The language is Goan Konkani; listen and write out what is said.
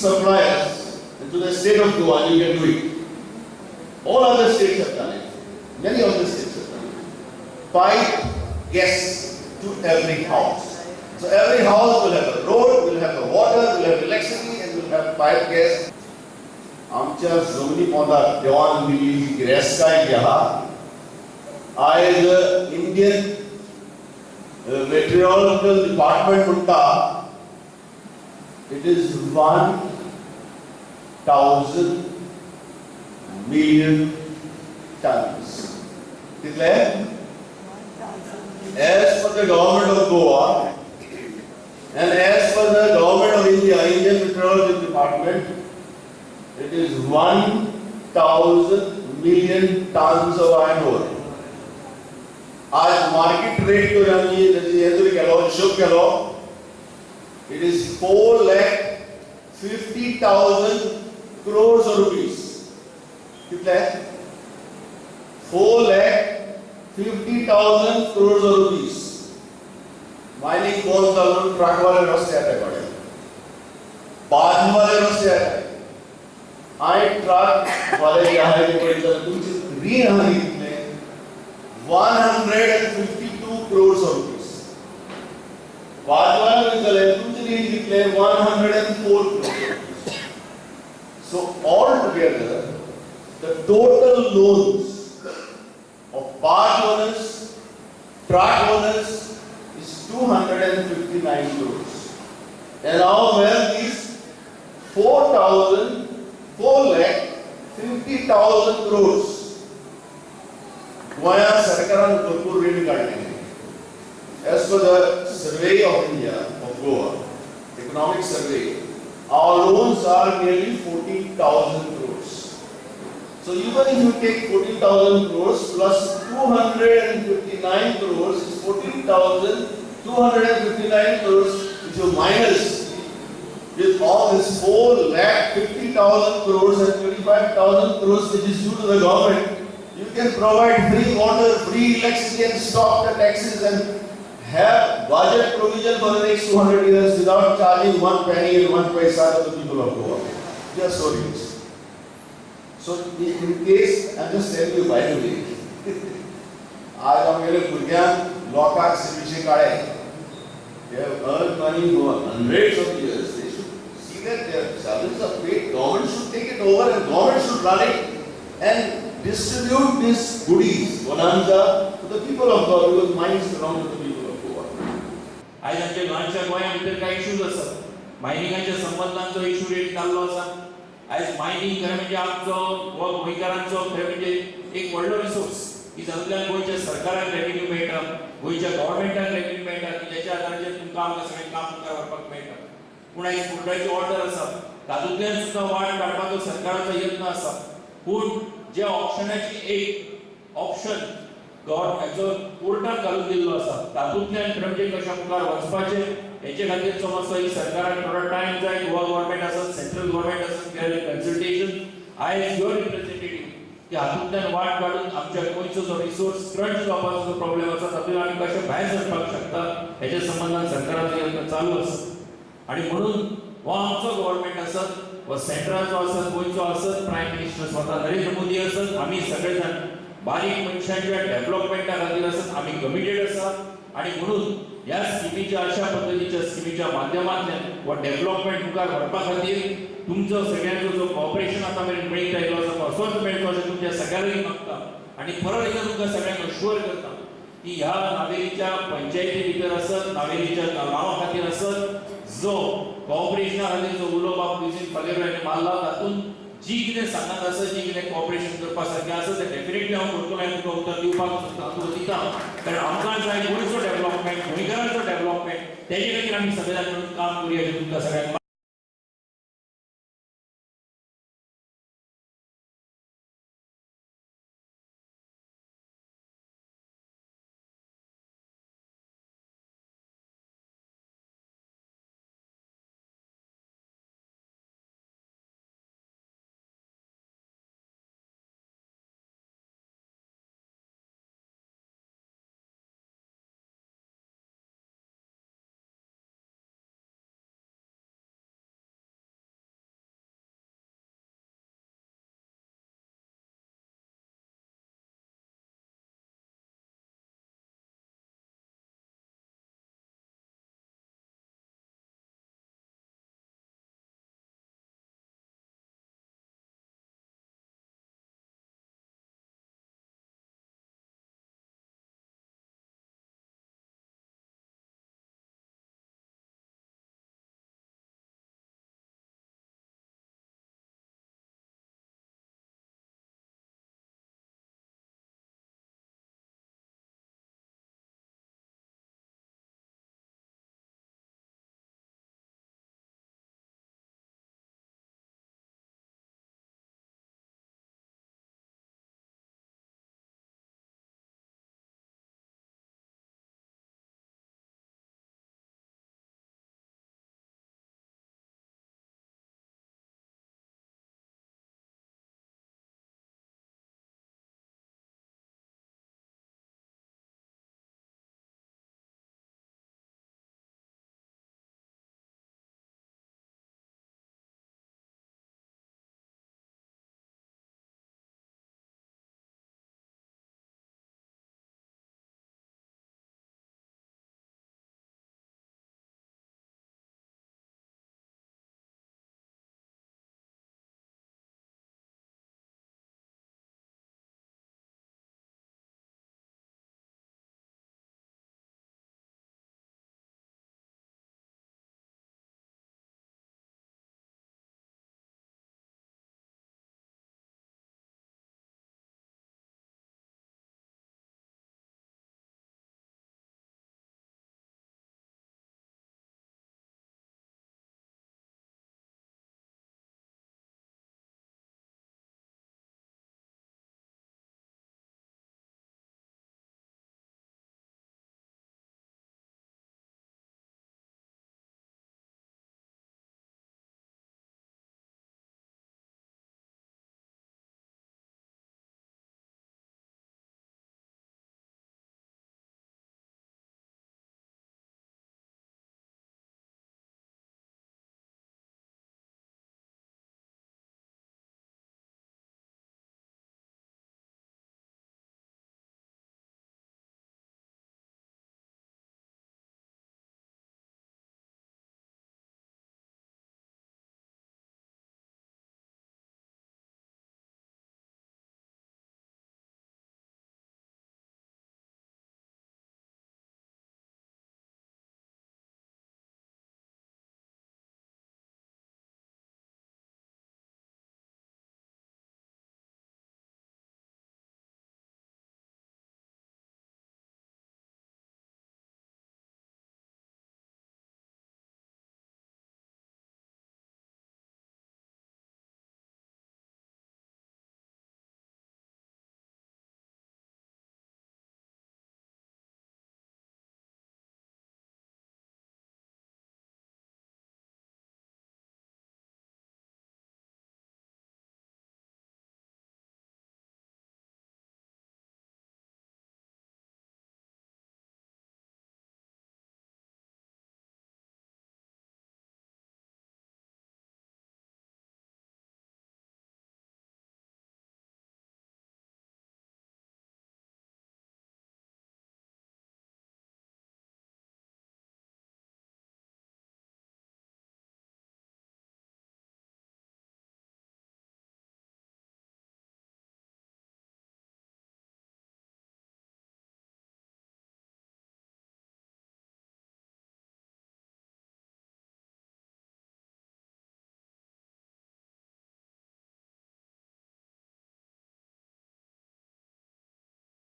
supply us to the state of Goa, you can do it. All other states have done it. Many other states have done it. Pipe gas to every house. So every house will have a road, will have the water, will have electricity, and will have pipe gas. आमच्या जमनी पोंदा देवान दिल्ली गिरेस्तकाय जी आहा, आयज इंडियन मेटेरियोलॉजिकल डिपार्टमेंट म्हणटा it is 1,000 million tons. कितले? As per the government of Goa and as per the government of India, Indian Meteorological Department, it is 1,000 million tons of iron ore. आज मार्केट रेट जर आमी हें जर केलो, हिशोब केलो, it is 4,50,000 crores of rupees. कितले? 4,50,000 crores of rupees. Mining बंद जालो म्हणून ट्रकवाले रस्ते येताय, थोडे बाजवाले रस्ते येताय. आनी ट्रक वाले जे आहाय ते पळयत जाल्यार तुमची रीण आहा न्ही कितलें? 152 crores of rupees. बाजवाले पळयत जाल्यार तुमचें रीण कितलें? 104 crores of rupees. So all together, the total loans of barge owners, truck owners is 259 crores. And our wealth is 4,50,000 crores. गोंया सरकारान भरपूर रीण काडलें. As per the survey of India, of Goa, economic survey, our loans are nearly 14,000 crores. So even if you take 14,000 crores plus 259 crores is 14,259 crores, if you minus with all this 4,50,000 crores and 35,000 crores which is due to the government, you can provide free water, free electricity and stop the taxes and have budget provision for the next 200 years without charging 1 penny and 1 paisa to the people of Goa. They are so rich. So in case, I'm just telling you by the way, आज आमगेले भुरग्यांक लोकांक सर्विसे काडे. They have earned money for hundreds of years. They should see that their salaries are paid. Government should take it over and government should run it and distribute these goodies, bonanza, to the people of Goa, because mines belong to the people of Goa. आयज आमच्या ल्हानशा गोंया भितर कांय इशूज आसात. मायनिंगाच्या संबंदांचो इशू रेट जाल्लो आसा. आयज मायनिंग खरें म्हणजे आमचो हो गोंयकारांचो खरें म्हणजे एक व्हडलो रिसोर्स की जातूंतल्यान गोंयच्या सरकाराक रेवेन्यू मेळटा, गोंयच्या गव्हर्मेंटाक रेवेन्यू मेळटा, की ज्याच्या आधाराचेर तुमकां आमकां सगळें काम मुखार व्हरपाक मेळटा. पूण आयज कोर्टाची ऑर्डर आसा, तातूंतल्यान सुद्दां वाट काडपाचो सरकाराचो यत्न आसा. पूण जे ऑप्शनाची एक ऑप्शन गव्हर्मेंटाचो कोर्टान घालून दिल्लो आसा, तातूंतल्यान खरें म्हणजे कशा मुखार वचपाचें हेचे खातीर समजता ही सरकाराक थोडो टायम जाय. गोवा गव्हर्मेंट आसत, सेंट्रल गव्हर्मेंट आसत, कन्सल्टेशन आयज your representative की हातूंतल्यान वाट काडून आमच्या गोंयचो जो रिसोर्स क्रंच जावपाचो जो प्रॉब्लेम आसा तातूंतल्यान आमी कशें भायर सरपाक शकता हेच्या संबंदान सरकाराचो यत्न चालू आसा. आनी म्हणून हो आमचो गव्हर्मेंट आसत वा सेंट्राचो आसत, गोंयचो आसत, प्रायम मिनिस्टर स्वता नरेंद्र मोदी आसत, आमी सगळे जाण बारीक मनशांच्या डेव्हलपमेंटा खातीर आसत आमी कमिटेड आसा. आनी म्हणून ह्या स्किमीच्या अशा पद्दतीच्या स्किमीच्या माध्यमांतल्यान हो डेव्हलपमेंट मुखार व्हरपा खातीर तुमचो सगळ्यांचो जो कॉपरेशन आतां मेरेन मेळीत आयिल्लो आसा तो असोच मेळचो अशें तुमच्या सगळ्यांक मागता. आनी परत एकदां तुमकां सगळ्यांक अश्युअर करता की ह्या नावेलीच्या पंचायती भितर आसत, नावेलीच्या गांवा खातीर आसत, जो कॉपरेशना खातीर जो उलो बाब लुईझीन फालेरो हाणें मारला तातूंत जी कितें सांगत आसा, जी कितें कॉपरेशन करपा सारकें आसा तें डेफिनेटली हांव करतलो आनी तुमकां उतर दिवपाक सोदता, तुका दिता. कारण आमकां जाय गोंयचो डेव्हलपमेंट, गोंयकारांचो डेव्हलपमेंट, तेजे खातीर आमी सगळे जाण मेळून काम करुया अशें तुमकां सगळ्यांक.